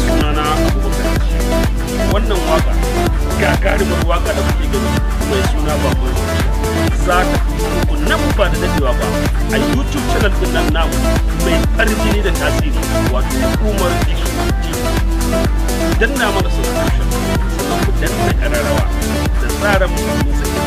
Sunana Abubakar. Wannan waka, gagarumar waka da kuke gani mai suna Bakon Zuciya, za ta fito muku nan ba da dadewa ba a YouTube channel din nan namu mai farin jini da tasiri, wato Umar Dikko TV. Danna mana subscription, sannan ku danna kararrawa da tsarin mun saki.